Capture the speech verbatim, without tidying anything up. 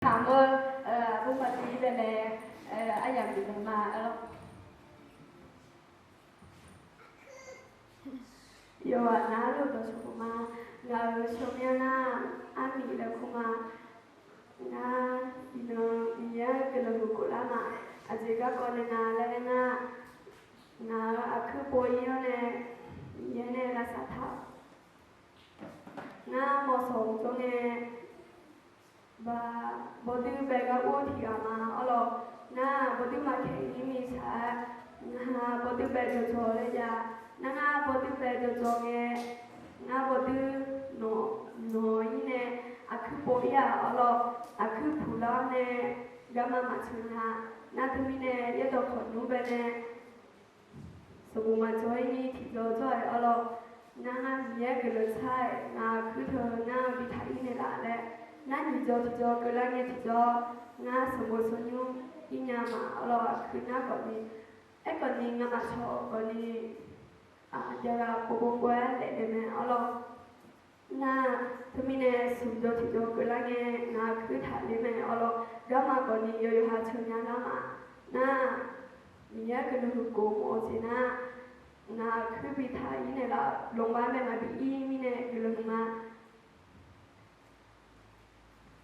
Taq mawr-eu, aqbur maqdui baenae, aryamq bif ma-a lor. Yawqghaq navluf dawqshawq ma. Ngaq-euq shawrmyanr nar, armiq laer kur ma. Ngar iqnan Miqyaer-anr guiqlanq huiq khof lar ma. Aqjeq garkawv nae nga laer aer nar, ngaq-euq aqkuir pov-ir-awr nae Miqyaer nae lavsav taq-awq. Ngar mawqsawq uqdzawr ngae, ba, bawduir bae gar ur tiq ghaq ma. Arlawq, ngar bawduir maqkaeq-ir mirtsaq-aer, ngar bawduir bae dawqdzawq laer jav. Nar ngar bawduir bae dawqdzawq ngae, ngar bawduir nawq, nawq-ir nae aqkuir pov-ir-aq. Arlawq, aqkuir puqlar-awr nae garma maqtsoeq nya. Nar teumirnae yaerdawq khawqnymr baenae sanqbof maqdzawr-ir ni tiqjawr dzawr-aer. Arlawq, nar ngar Miqyaer guiqlanq tsar-aer ngaq-euq kuir teu nar bi taq-ir naeqlaf laer, nar nyiq jawr tiqjawr keuvlar ngae tiqjawr, ngar sanqbof sanqnymr ir nya ma. Arlawq, aqkuir nar khawf ni, aerkhawf ni ngamaf shawr khawf ni, aqjav ghaq pov pov pov-aer laef naeq mae. Arlawq, nar teumirnae smq jawr tiqjawr keuvlar ngae ngaq-euq kuir taqler mae. Arlawq, garma khawf ni yawqha tsoeq nya lar ma. Nar Miqyaer guiqlanq huiq khof mawf-eu jeq nar, ngaq-euq kuir bi taq-ir naeqlaf lmqma mae maqbi ir mirnae guiqlanq huiq ma.